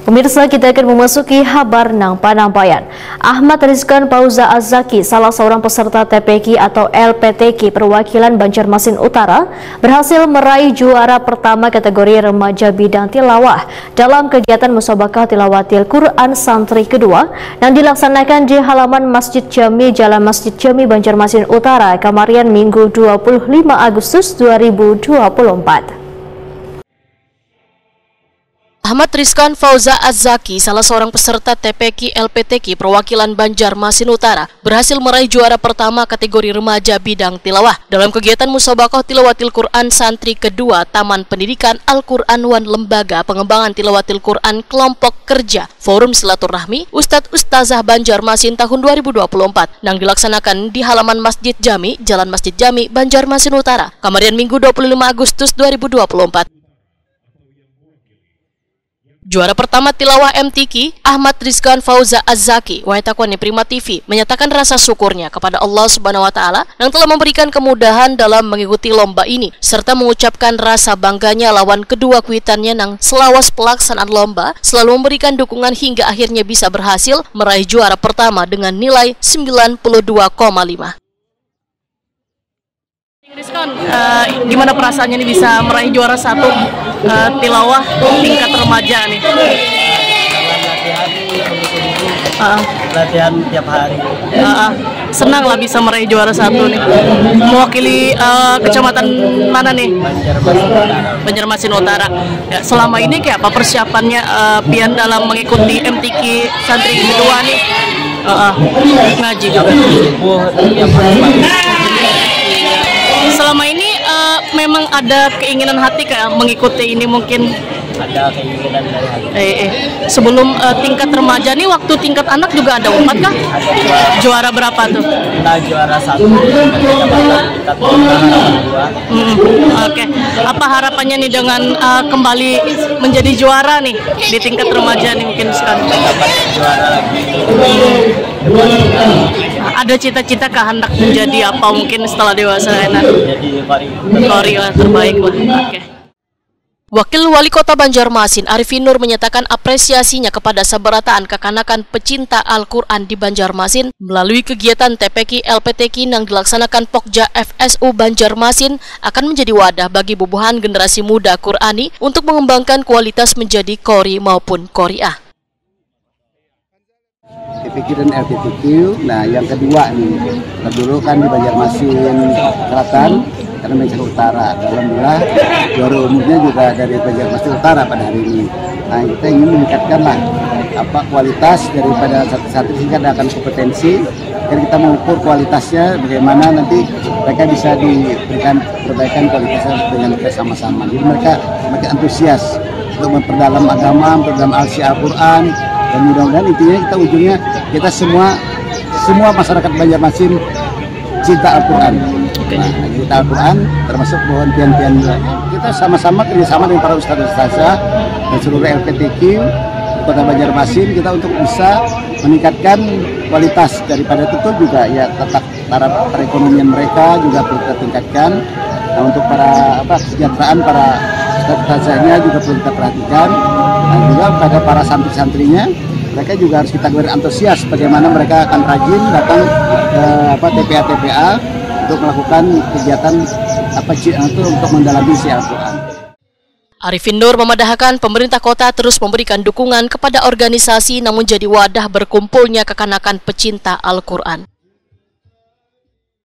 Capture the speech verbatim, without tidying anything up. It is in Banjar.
Pemirsa, kita akan memasuki habar nang panampaian. Ahmad Rizkan Fauza Azaki, salah seorang peserta T P Q atau L P T Q perwakilan Banjarmasin Utara, berhasil meraih juara pertama kategori remaja bidang tilawah dalam kegiatan Musabakah Tilawatil Quran Santri kedua yang dilaksanakan di halaman Masjid Jami, Jalan Masjid Jami, Banjarmasin Utara, kamarian Minggu dua puluh lima Agustus dua ribu dua puluh empat. Ahmad Rizkan Fauza Azaki, salah seorang peserta T P Q L P T Q perwakilan Banjarmasin Utara, berhasil meraih juara pertama kategori remaja bidang tilawah dalam kegiatan Musabakah Tilawatil Quran Santri kedua Taman Pendidikan Al-Quran wan Lembaga Pengembangan Tilawatil Quran Kelompok Kerja Forum Silaturahmi Ustadz Ustazah Banjarmasin tahun dua ribu dua puluh empat nang dilaksanakan di halaman Masjid Jami, Jalan Masjid Jami, Banjarmasin Utara, kamarian Minggu dua puluh lima Agustus dua ribu dua puluh empat. Juara pertama tilawah M T Q, Ahmad Rizkan Fauza Azaki, wahai takwani Prima T V, menyatakan rasa syukurnya kepada Allah Subhanahu wa Ta'ala yang telah memberikan kemudahan dalam mengikuti lomba ini, serta mengucapkan rasa bangganya lawan kedua kuitannya yang selawas pelaksanaan lomba selalu memberikan dukungan hingga akhirnya bisa berhasil meraih juara pertama dengan nilai sembilan puluh dua koma lima. Rizkan, eh, gimana perasaannya nih bisa meraih juara satu, eh, tilawah tingkat remaja nih? Heeh. Latihan tiap hari. Heeh. Senang lah bisa meraih juara satu nih. Mewakili, eh, kecamatan mana nih? Banjarmasin Utara. Banjarmasin Utara. Ya, selama ini kayak apa persiapannya, eh, pian dalam mengikuti M T Q santri kedua nih? Heeh. Ngaji juga. Subuh tiap hari. Selama ini, eh, memang ada keinginan hati kayak mengikuti ini mungkin? Ada keinginan dari hati. Eh, eh. Sebelum, eh, tingkat remaja nih, waktu tingkat anak juga ada umpat kah? Ada juara. Juara berapa tuh? Kita juara satu, tingkat pertama, tingkat dua. Mm, oke. Apa harapannya nih dengan, eh, kembali menjadi juara nih di tingkat remaja nih mungkin sekarang? Dapat juara lagi. Ada cita-cita kah hendak menjadi apa mungkin setelah dewasa, Enak? Jadi kori. Kori lah, terbaik lah. Oke. Wakil Wali Kota Banjarmasin Arifin Nur menyatakan apresiasinya kepada sabarataan kakanakan pecinta Al-Quran di Banjarmasin melalui kegiatan T P Q L P T Q yang dilaksanakan Pokja F S U Banjarmasin akan menjadi wadah bagi bubuhan generasi muda Qurani untuk mengembangkan kualitas menjadi qori maupun qoriah. T P Q dan L P T Q. Nah, yang kedua nih, kita dulu kan di Banjarmasin Selatan, karena Banjarmasin Utara. Alhamdulillah, juara umumnya juga dari Banjarmasin Utara pada hari ini. Nah, kita ingin meningkatkanlah apa kualitas daripada santri-santri sehingga ada akan kompetensi. Dan kita mengukur kualitasnya bagaimana nanti mereka bisa diberikan perbaikan kualitasnya dengan kita sama-sama. Jadi mereka makin antusias untuk memperdalam agama, memperdalam al-, isi Al-Quran, dan mudah-mudahan intinya kita ujungnya kita semua semua masyarakat Banjarmasin cinta Al-Quran. Oke. Nah, cinta Al-Quran termasuk buhan pian-pian juga. Kita sama-sama kerjasama dengan para ustadz ustazah dan seluruh L P T Q Kota Banjarmasin kita untuk bisa meningkatkan kualitas daripada itu juga ya tetap taraf perekonomian mereka juga perlu kita tingkatkan. Nah, untuk para apa kesejahteraan para ustazahnya juga perlu kita perhatikan. Dan juga pada para santri-santrinya, mereka juga harus kita beri antusias bagaimana mereka akan rajin datang ke apa T P A T P A untuk melakukan kegiatan apa ci- itu untuk mendalami isi Al-Quran. Arifin Nur memadahakan pemerintah kota terus memberikan dukungan kepada organisasi yang menjadi wadah berkumpulnya kekanakan pecinta Al-Quran.